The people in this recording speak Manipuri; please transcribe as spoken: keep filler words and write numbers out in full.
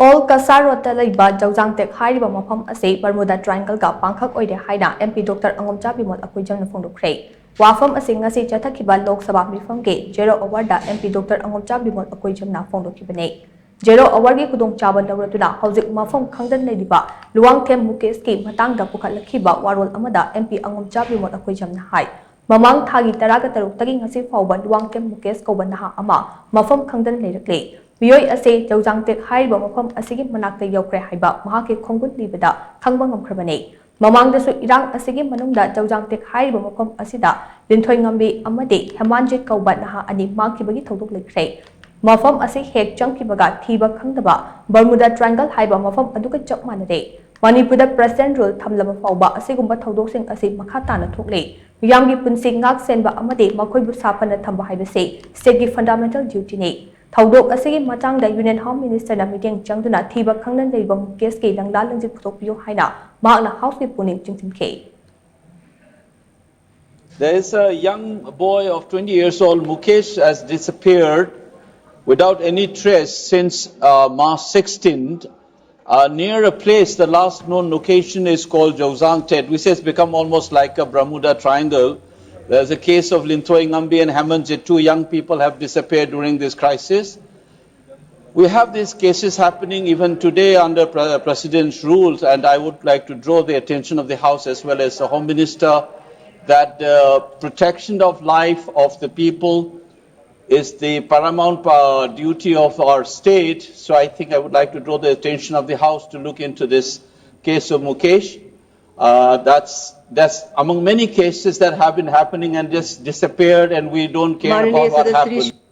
ꯑꯣꯜ ꯀꯁꯥꯔ ꯔꯣꯗꯇ ꯂꯩꯕ ꯖꯧꯖꯥꯡ ꯇꯦꯛ ꯍꯥꯏꯔꯤꯕ ꯃꯐꯝ ꯑꯁꯤ ꯕꯔꯃꯨꯗꯥ ꯇ꯭ꯔꯥꯏꯡꯒꯜꯒ ꯄꯥꯡꯈꯛ ꯑꯣꯏꯔꯦ ꯍꯥꯏꯅ MP Doctor ꯑꯉꯣꯝꯆꯥ ꯕꯤꯃꯣꯜ ꯑꯀꯣꯏꯖꯝꯅ ꯐꯣꯡꯗꯣꯛꯈ꯭ꯔꯦ꯫ ꯋꯥꯐꯝ ꯑꯁꯤ ꯉꯁꯤ ꯆꯠꯊꯈꯤꯕ Lok Sabha ꯃꯤꯐꯝꯒꯤ Zero Hourꯗ MP Doctor ꯑꯉꯣꯝꯆꯥ Bimol ꯑꯀꯣꯏꯖꯝꯅ ꯐꯣꯡꯗꯣꯛꯈꯤꯕꯅꯤ꯫ Zero Hourꯒꯤ ꯈꯨꯗꯣꯡꯆꯥꯕ ꯂꯧꯔꯗꯨꯅ ꯍꯧꯖꯤꯛ ꯃꯐꯝ ꯈꯪꯗꯅ ꯂꯩꯔꯤꯕ ꯂꯨꯋꯥꯡꯊꯦꯝ ꯃꯨꯀꯦꯁꯀꯤ ꯃꯇꯥꯡꯗ ꯄꯨꯈꯠꯂꯛꯈꯤꯕ ꯋꯥꯔꯣꯜ ꯑꯃꯗ MP ꯑꯉꯣꯝꯆꯥ ꯕꯤꯃꯣꯜ ꯑꯀꯣꯏꯖꯝꯅ ꯍꯥꯏ, ꯃꯃꯥꯡ ꯊꯥꯒꯤ ꯇꯔꯥꯒ ꯇꯔꯨꯛꯇꯒꯤ ꯉꯁꯤ ꯐꯥꯎꯕ ꯂꯨꯋꯥꯡꯊꯦꯝ ꯃꯨꯀꯦꯁ ꯀꯧꯕ ꯅꯍꯥ ꯑꯃ ꯃꯐꯝ ꯈꯪꯗꯅ ꯂꯩꯔꯛꯂꯦ꯫ ꯃꯤꯑꯣꯏ ꯑꯁꯤ ꯖꯧꯖꯥꯡ ꯇꯦꯛ ꯍꯥꯏꯔꯤꯕ ꯃꯐꯝ ꯑꯁꯤꯒꯤ ꯃꯅꯥꯛꯇ ꯌꯧꯈ꯭ꯔꯦ ꯍꯥꯏꯕ ꯃꯍꯥꯛꯀꯤ ꯈꯣꯡꯒꯨꯟ ꯂꯤꯕꯗ ꯈꯪꯕ ꯉꯝꯈ꯭ꯔꯕꯅꯤ꯫ ꯃꯃꯥꯡꯗꯁꯨ ꯏꯔꯥꯡ ꯑꯁꯤꯒꯤ ꯃꯅꯨꯡꯗ ꯖꯧꯖꯥꯡ ꯇꯦꯛ ꯍꯥꯏꯔꯤꯕ ꯃꯐꯝ ꯑꯁꯤꯗ ꯂꯤꯟꯊꯣꯏ ꯉꯝꯕꯤ ꯑꯃꯗꯤ ꯍꯦꯃꯥꯟꯖꯤꯠ ꯀꯧꯕ ꯅꯍꯥ ꯑꯅꯤ ꯃꯥꯡꯈꯤꯕꯒꯤ ꯊꯧꯗꯣꯛ ꯂꯩꯈ꯭ꯔꯦ꯫ ꯃꯐꯝ ꯑꯁꯤ ꯍꯦꯛ ꯆꯪꯈꯤꯕꯒ ꯊꯤꯕ ꯈꯪꯗꯕ ꯕꯔꯃꯨꯗꯥ ꯇ꯭ꯔꯥꯏꯡꯒꯜ ꯍꯥꯏꯕ ꯃꯐꯝ ꯑꯗꯨꯒ ꯆꯞ ꯃꯥꯟꯅꯔꯦ꯫ ꯃꯅꯤꯄꯨꯔꯗ President Rule ꯊꯝꯂꯕ ꯐꯥꯎꯕ ꯑꯁꯤꯒꯨꯝꯕ ꯊꯧꯗꯣꯛꯁꯤꯡ ꯑꯁꯤ ꯃꯈꯥ ꯇꯥꯅ ꯊꯣꯛꯂꯤ꯫ ꯃꯤꯌꯥꯝꯒꯤ ꯄꯨꯟꯁꯤ ꯉꯥꯛ ꯁꯦꯟꯕ ꯑꯃꯗꯤ ꯃꯈꯣꯏꯕꯨ ꯁꯥꯐꯅ ꯊꯝꯕ ꯍꯥꯏꯕꯁꯤ stateꯀꯤ fundamental dutyꯅꯤ꯫ ꯊꯧꯗꯣꯛ ꯑꯁꯤꯒꯤ ꯃꯇꯥꯡꯗ Union Home Ministerꯅ ꯃꯤꯠꯌꯦꯡ ꯆꯪꯗꯨꯅ ꯊꯤꯕ ꯈꯪꯗꯅ ꯂꯩꯔꯤꯕ ꯃꯨꯀꯦꯁꯀꯤ ꯂꯪꯂꯥ ꯂꯪꯖꯤꯠ ꯄꯨꯊꯣꯛꯄꯤꯌꯨ ꯍꯥꯏꯅ ꯃꯍꯥꯛꯅ Houseꯀꯤ ꯄꯨꯛꯅꯤꯡ ꯆꯤꯡꯁꯤꯟꯈꯤ꯫ There is a young boy of twenty years old, Mukesh, has disappeared without any trace since uh, March sixteenth. Uh, near a place, the last known location is called Jozang Tet, which has become almost like a Bermuda Triangle. There's a case of Linthoi Ngambi and Haman Jet, two young people have disappeared during this crisis. We have these cases happening even today under pre- President's rules, and I would like to draw the attention of the House as well as the Home Minister that the protection of life of the people is the paramount uh, duty of our state. So I think I would like to draw the attention of the House to look into this case of Mukesh. Uh, that's that's among many cases that have been happening and just disappeared, and we don't care माननीय about what सदस्य श्री happened.